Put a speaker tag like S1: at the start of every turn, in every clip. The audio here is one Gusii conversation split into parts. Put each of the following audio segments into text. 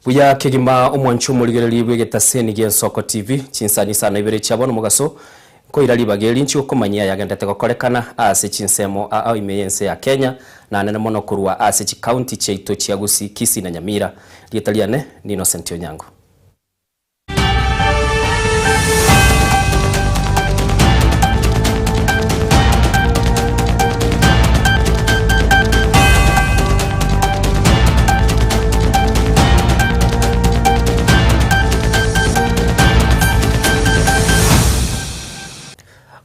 S1: Buya kegima omwanchi omorigereria bw'egetaseni gi'Ensoko TV, chinsani isano ibere chia bono mogaso, nkoira ribaga eri inche gokomanyia ayagendete gokorekana ase chinsemo aa ime y'ense ya Kenya, na anene mono korwa ase chicounty chiaito chia Gusii, Kisii na Nyamira. Rieta riane ni Innocent Onyango.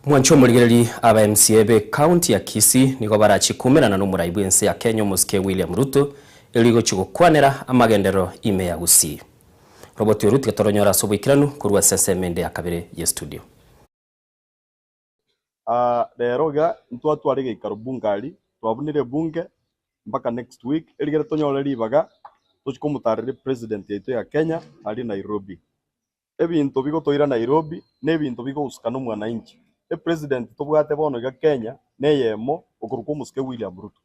S1: Mwanche omorigereri aba MCA be county ya Kisii nigo barachie koumerana nomorai bwense ya Kenya omosike William Ruto erio gochia gokwanera amagenderero ime ya Gusii. Roboti oru tiga toronyore ase oboikeranu korwa ase ensemo ende ya kabere ye studio.
S2: Aa rero iga ntwatware egeikaro bunge aria, twabunire ebunge mpaka next week, erigere tonyore ribaga tochie komotarera epresident yaito ya Kenya aria Nairobi. Ebinto bigotoira Nairobi na ebinto bigohusika na omwananchi. Epresident tobwate bono iga Kenya neyemo okorokwa omosike William Ruto.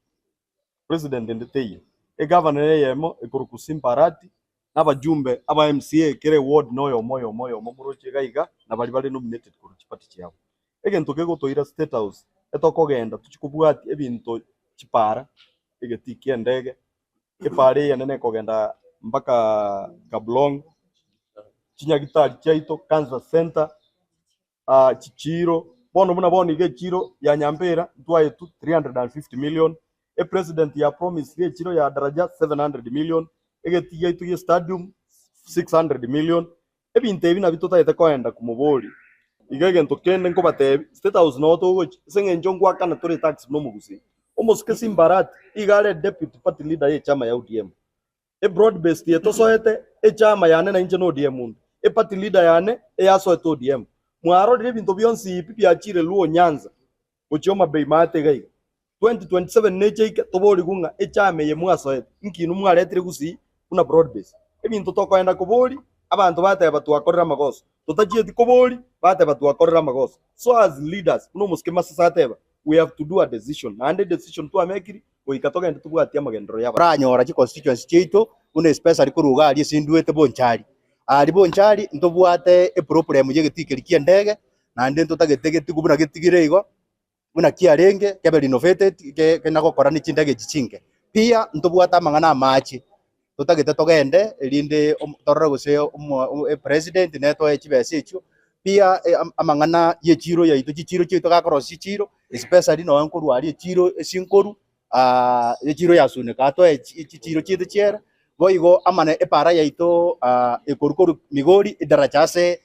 S2: President ende teiyo. Egavana neyemo ekorokwa Simba Arati na abajumbe aba MCA kera eward noyomo oyomo oyomo moroche iga iga na baria bare nominated korwa chiparty chiabo. Egento kegotoira state house etokogenda tochie kobwatia ebinto chipara, egetii kia endege, epara eye enene ekogenda mpaka Kaplong, chinyagitari chiaito, cancer centre, chichiiro, bono buna bono iga echiiro ya Nyambera ntwaetwe 350 million, epresident ya promisire echiiro ya Daraja 700 million, egetii giaito gie stadium 600 million, ebinto ebi nabio totagete koenda komoboria. Iga egento kende nkobatebia, State House noo togochia, ase eng'encho ngoakana tore etax buna omogusii. Omosike Simba Arati iga are deputy party leader ye echama ya ODM. E broad based eye tosoete echama yane na inche na ODM onde. E party leader yane eyasoete ODM. Mwarorire ebinto bionsi pi biachire Luo Nyanza gochia Homa Bay maate iga iga. 2027 neche ike toborigwe ng'a echama eye mwasoete inki inwe mwaretire gusii buna broad base. Ebinto tokoenda kobori abanto bateba twakorire amagoso. Totachieti kobori bateba twakorire amagoso. So as leaders buna omosike Masase ateba we have to do a decision naende edecision twamekiri goika togende tobwatie amagenderero y'abanto.
S3: Toranyora chiconstituency chiaito buna especially korwa iga aria ase ndwete Bonchari. Aria Bonchari ntobwate eproblem ya egetii keria kia endege, naende ntotagete getigwe buna getigire igo, buna kiarenge kebe renovated ke kenya gokora ne chindege echi chinke. Pia ntobwate amang'ana amache, totagete togende erinde omo torore gose omo epresident netoe chibesa echio, pia amang'ana ya echiro yaito chichiro chiaito gakorosia chichiro, especially nonye nkorwa aria echiro ase nkorwa echiro ya Suneka atoe chichiro chiaito chiere, boigo amana epara yaito ekorwa korwa Migori edaracha ase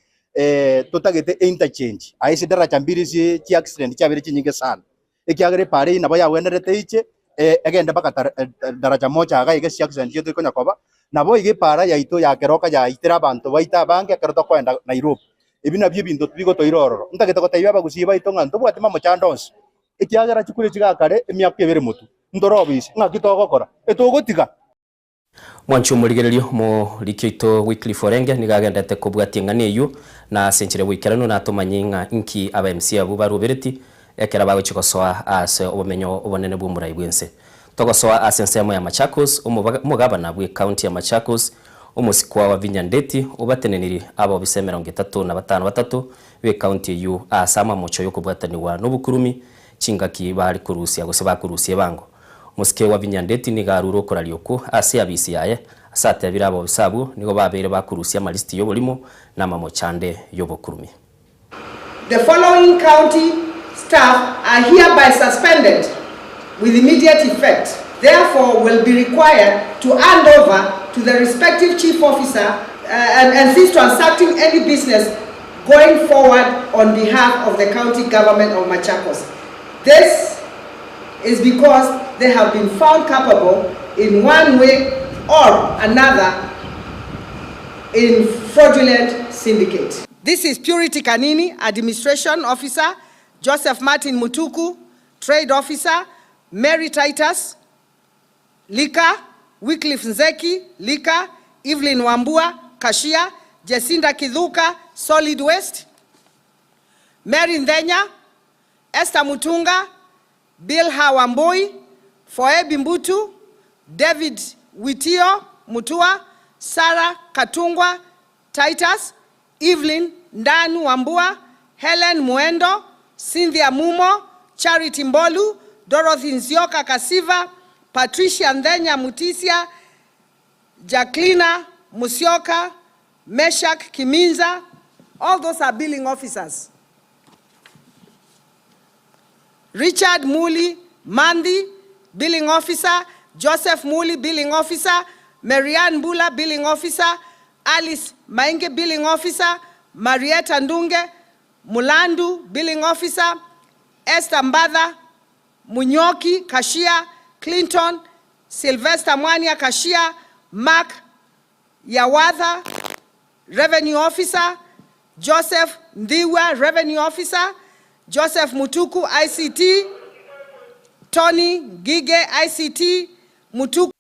S3: totagete interchange, aye ase edaracha mbiri ase chiaccident chiabeire chinyinge sana. Ekiagera epaara eyio nabo yagwenerete eiche, egende mpaka daraja moja iga iga ase chiaccident chiaito chikonya koba, nabo iga epaara yaito ya keroka yaitire abanto baito abange ekero tokoenda Nairobi. Ebi nabio ebinto bigotoira ororo. Ntagete gotebia abagusii baito ng'a ntobwati mamochando onsi, ekiagera chikura echi gakare emiaka ebere motwe, ntore obisi, ng'aki togokora? Etogotiga.
S1: Mwanche omorigererio omoriki oito Wycliffe Orenge nigo agenderete kobwatia eng'ana eyio, na ase enchera y'oboikeranu natomanye ng'a inki aba MC abwo barobereti ekero bagochia gosoa ase obomenyo obonene bw'omorai bw'ense. Togosoa ase ensemo ya Machakos, omogabana bw'ecounty ya Machakos, omosikwa wa Vinya Ndeti obateneniri abobisa emerongo etato na batano batato b'ecounty eyio ase amamocho y'okobwatanigwa nobokurumi chingaki bare korusia gose bakorusia ebango. Omosike wa Vinyandeti nigo arure okoraria okwo ase abisi yaye, ase atebire abobisa abwo nigo babeire bakorusia amalisiti y'oborimo na amamocho ande y'obokurumi.
S4: The following county staff are hereby suspended with immediate effect, therefore will be required to hand over to the respective chief officer and, and cease transacting any business going forward on behalf of the county government of Machakos. This is because they have been found culpable in one way or another in fraudulent syndicate. This is Purity Kanini, Administration Officer, Joseph Martin Mutuku, Trade Officer, Mary Titus, Lika, Wycliffe Nzeki, Lika, Evelyn Wambua, Cashier, Jacinda Kithuka, Solid Waste, Mary Ndenya, Esther Mutunga, Bilha Wambui, Foebi Mbutu, David Witio Mutua, Sarah Katungwa Titus, Evelyn Ndanu Wambua, Helen Muendo, Cynthia Mumo, Charity Mbolu, Dorothy Nzioka Kasiva, Patricia Nthenya Mutisia, Jacqueline Musyoka, Meshak Kiminza, all those are billing officers. Richard Muli Mandi, billing officer, Joseph Muli, billing officer, Marianne Bula, billing officer, Alice Mainge, billing officer, Marietta Ndunge, Mulandu, billing officer, Esther Mbadha, Munyoki, cashier, Clinton, Sylvester Mwania, cashier, Mark Yawatha, revenue officer, Joseph Ndiwa, revenue officer, Joseph Mutuku, ICT, Tony Gige, ICT, Mutuku.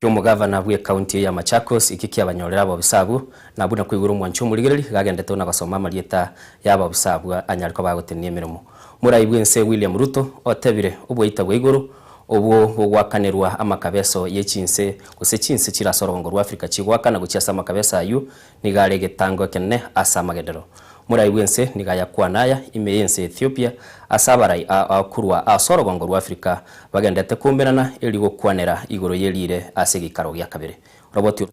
S1: Omogavana bw'ekaunti ya Machakos iki kiabanyorera abobisa abwo na buna koigora omwancho omorigereri gagendete na gosoma amarieta ya abobisa abwo anyare koba agotenia emeremo. Morai bwense William Ruto otebire oboita bwa igoro obwo bogwakanerwa amakabeso ye chinse gose chinse chire ase orogongo rwa Africa chigwakana gochia ase amakabeso aywo nigo are egetango ekenene ase amagenderero. Morai bwense nigo ayakwana aya ime y'ense ya Ethiopia ase abarai korwa ase orogongo rwa Africa bagendete koumerana eri gokwanera igoro y'erire ase egeikaro gia kabere. Roboti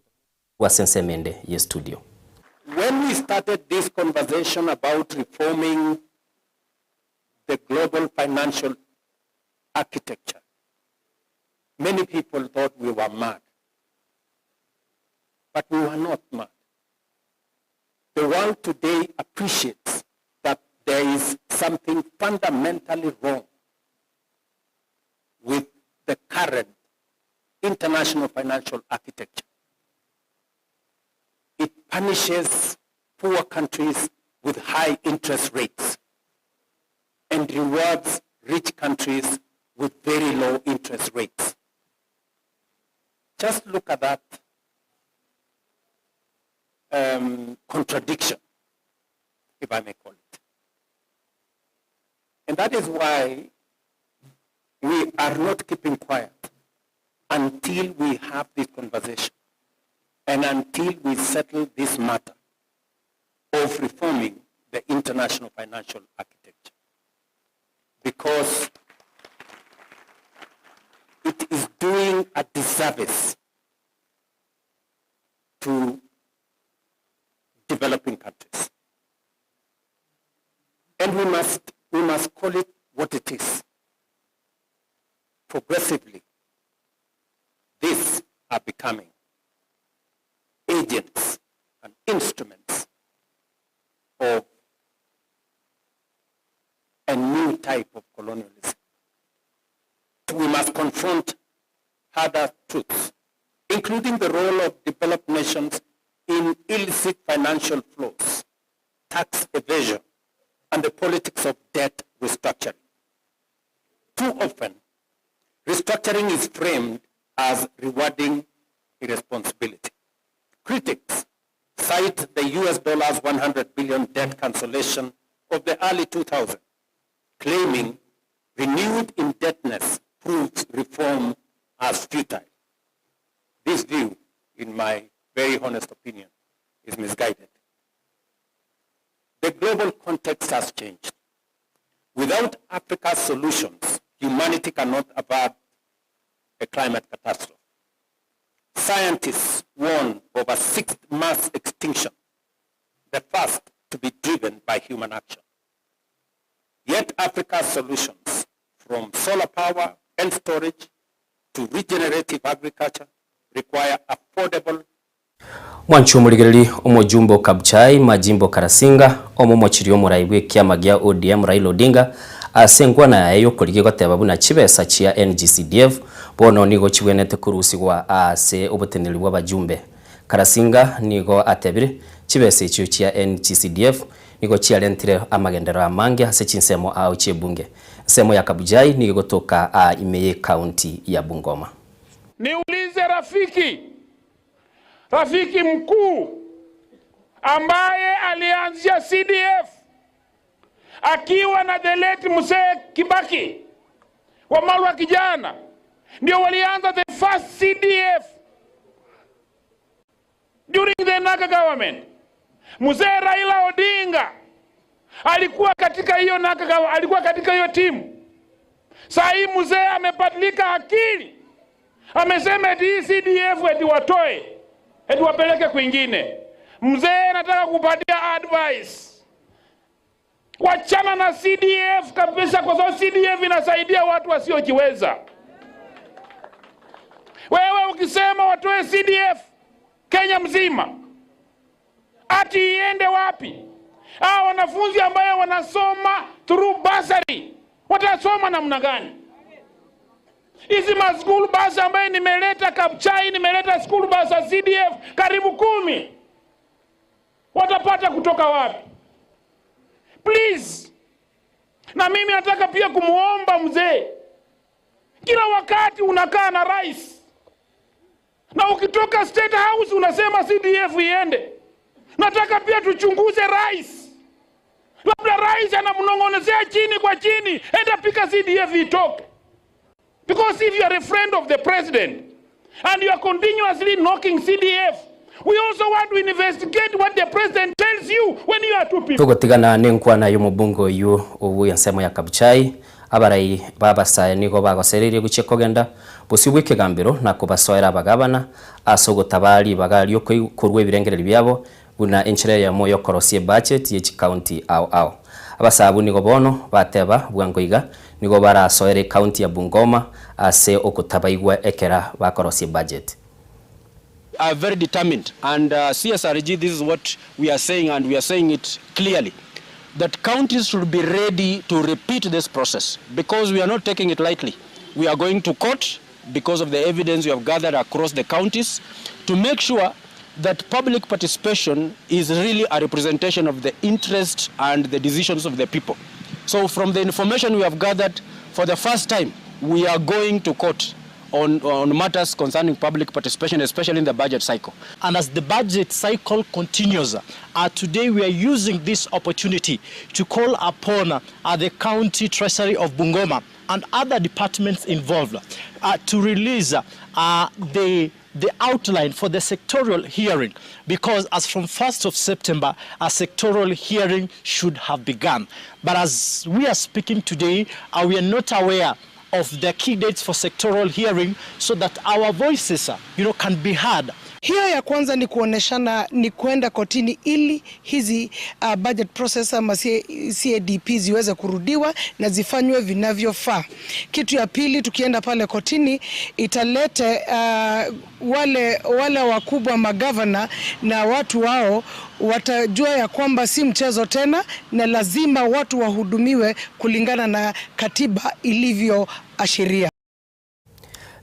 S1: ase ensemo ende ye studio.
S5: When we started this conversation about reforming the global financial architecture, many people thought we were mad. But we were not mad. The world today appreciates that there is something fundamentally wrong with the current international financial architecture. It punishes poor countries with high interest rates and rewards rich countries with very low interest rates. Just look at that contradiction, if I may call it. And that is why we are not keeping quiet until we have this conversation and until we settle this matter of reforming the international financial architecture. Because it is doing a disservice to developing countries. And we must call it what it is. Progressively, these are becoming agents and instruments of a new type of colonialism. We must confront harder truths, including the role of developed nations in illicit financial flows, tax evasion, and the politics of debt restructuring. Too often, restructuring is framed as rewarding irresponsibility. Critics cite the US dollars 100 billion debt cancellation of the early 2000s, claiming renewed indebtedness proves reform as futile. This view, in my very honest opinion, is misguided. The global context has changed. Without Africa's solutions, humanity cannot avert a climate catastrophe. Scientists warn of a sixth mass extinction, the first to be driven by human action. Yet Africa's solutions, from solar power and storage to regenerative agriculture, require affordable.
S1: Mwanchi omorigereri, omojumbe o Kabuchai Majimbo Karasinga omomochiri omorai bw'ekiama gia ODM Raila Odinga ase enkwana yaye yokorigia goteba buna chibesa chia NGCDF bono nigo chibwenete korusigwa ase oboteneri bwa abajumbe. Karasinga nigo atebire chibesa echio chia NGCDF nigo chiarentire amagenderero amange ase chinsemo ao chiebunge. Ensemo ya Kabuchai nigo egotoka aa ime ye county ya Bungoma.
S6: Niulize rafiki, rafiki mkuu ambaye alianzia CDF akiwa na the late Mzee Kibaki Wamalwa kijana, ndio walianza the first CDF. NARC government. Mzee Raila Odinga alikuwa katika hiyo NARC, alikuwa katika hiyo timu. Saa hii mzee amebadilika akili, amesema eti hii CDF eti watoe, eti wapeleke kwingine. Mzee nataka kupatia advice, wachana na CDF kabisa, kwa sababu CDF inasaidia watu wasiojiweza. Wewe ukisema watoe CDF Kenya mzima, ati iende wapi? Hawa wanafunzi ambayo wanasoma through bursary watasoma namna gani? Hizi ma school bus ambayo nimeleta Kabuchai, nimeleta school bus za CDF karibu 10, watapata kutoka wapi? Please. Na mimi nataka pia kumuomba mzee, kila wakati unakaa na rais na ukitoka State House unasema CDF iende. Nataka pia tuchunguze rais, labda rais anamnong'onezea chini kwa chini, enda pika CDF itoke. Because if you are a friend of the president and you are continuously knocking CDF, we also want to investigate what the president tells you when you are two people.
S1: Tugotigana nenkwana y'omobunge oyu obu ensemo ya Kabuchai abarai babasae nigo bagosererie gochia kogenda bosio bwa ekegambero na kobasoera abagabana ase ogotaba ribaga rio korwa ebirengereri biabo buna enchera eyemo ya okorosia ebudget ya chicounty ao ao. Abasae nigo bono bateba bwango iga nigo barasoere ecounty ya Bungoma ase okotabaigwa ekera bakorosia ebudget.
S7: Are very determined, and CSRG, this is what we are saying, and we are saying it clearly, that counties should be ready to repeat this process, because we are not taking it lightly. We are going to court because of the evidence we have gathered across the counties to make sure that public participation is really a representation of the interest and the decisions of the people. So from the information we have gathered, for the first time, we are going to court on matters concerning public participation, especially in the budget cycle.
S8: And as the budget cycle continues, today we are using this opportunity to call upon the County Treasury of Bungoma and other departments involved to release the outline for the sectoral hearing, because as from 1st of September, a sectoral hearing should have begun. But as we are speaking today, we are not aware of the key dates for sectoral hearing so that our voices can be heard.
S4: Hiyo ya kwanza ni kuoneshana ni kwenda kotini ili hizi budget process ama CADP ziweze kurudiwa na zifanywe vinavyofaa. Kitu ya pili, tukienda pale kotini italete wale wakubwa magavana na watu wao watajua ya kwamba si mchezo tena na lazima watu wahudumiwe kulingana na katiba ilivyoashiria.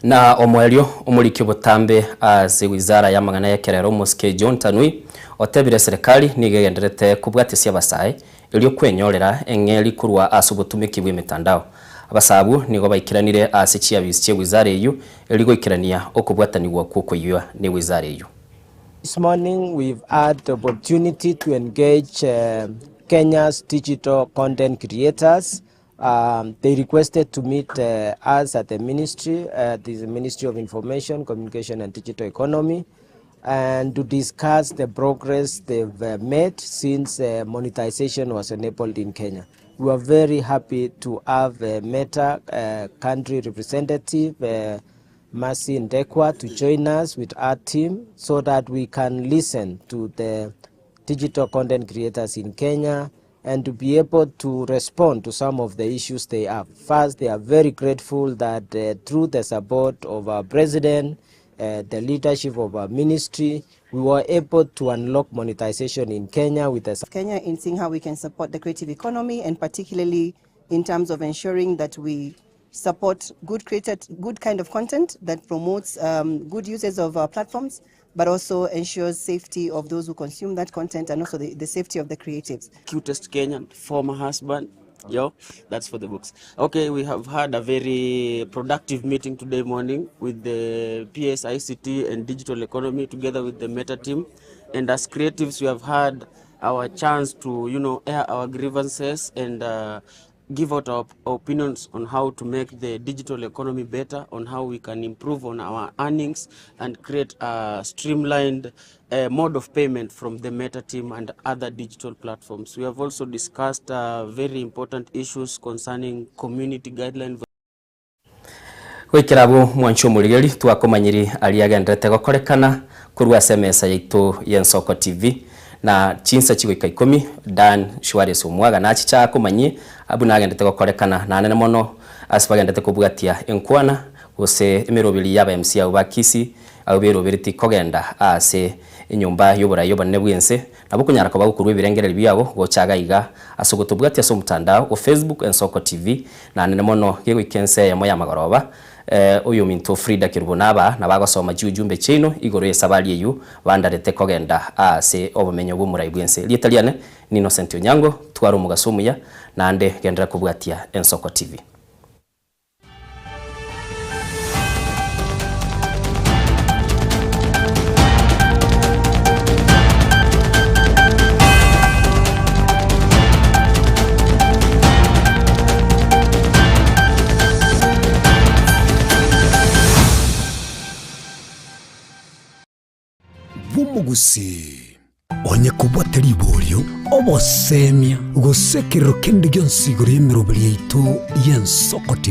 S1: Na omwelio omuriki obotambe ase wizara ya mang'ana ya ekerero Mosike John Tanui otebire serikali nigo egenderete kobwatisia abasae erio kwenyorera eng'eri korwa ase obotumiki bwa emitandao. Abasabu nigo baikiranire ase chiabisi chia wizara eywo eri goikerania okobwatanigwa kwa okoiywa ne wizara eywo.
S9: This morning we've had the opportunity to engage Kenya's digital content creators. They requested to meet us at the ministry, the Ministry of Information, Communication and Digital Economy, and to discuss the progress they've made since monetization was enabled in Kenya. We are very happy to have a Meta country representative, Mercy Ndekwa, to join us with our team so that we can listen to the digital content creators in Kenya and to be able to respond to some of the issues they have. First, they are very grateful that through the support of our president, the leadership of our ministry, we were able to unlock monetization in Kenya with the
S10: Kenya in seeing how we can support the creative economy, and particularly in terms of ensuring that we support good kind of content that promotes good uses of our platforms, but also ensures safety of those who consume that content and also the safety of the creatives.
S11: Cutest Kenyan, former husband, yo, that's for the books. Okay, we have had a very productive meeting today morning with the PS ICT and Digital Economy together with the Meta team. And as creatives, we have had our chance to air our grievances and give out our opinions on how to make the digital economy better, on how we can improve on our earnings and create a streamlined mode of payment from the Meta team and other digital platforms. We have also discussed very important issues concerning community guideline
S1: Goikera abwo mwanche omorigeri, twakomanyiri aria agenderete gokorekana korwa ase emesa yaito y'Ensoko TV. Na chinsa chigoika ikomi, Dan Shuares Omwaga nachiche akomanyie buna agendete gokorekana nanene mono ase bagendete kobwatia enkwana gose emeroberi y'aba MC abwo ba Kisii abwo berobereti kogenda ase enyomba y'oborai obonene bw'ense Nabo okonyara koba gokorua ebirengererio biao gocha iga iga ase ogotobwatia ase omotandao o Facebook Ensoko TV naende mono gegoika ense eyemo y'amagoroba. Oyominto Frida Kerubo naba nabo agosoma chiujumbe chiaino igoro y'esabari eyio bandarete kogenda ase obomenyo bw'omorai bw'ense. Rieta riane ni Innocent Onyango, twara omogaso omuya naende genderera kobwatia Ensoko TV.
S12: Bw'omogusii. Onye kobwate riborio, obosemia, gose ekerero kende gionsi igoro y'emeroberi yaito y'Ensoko TV.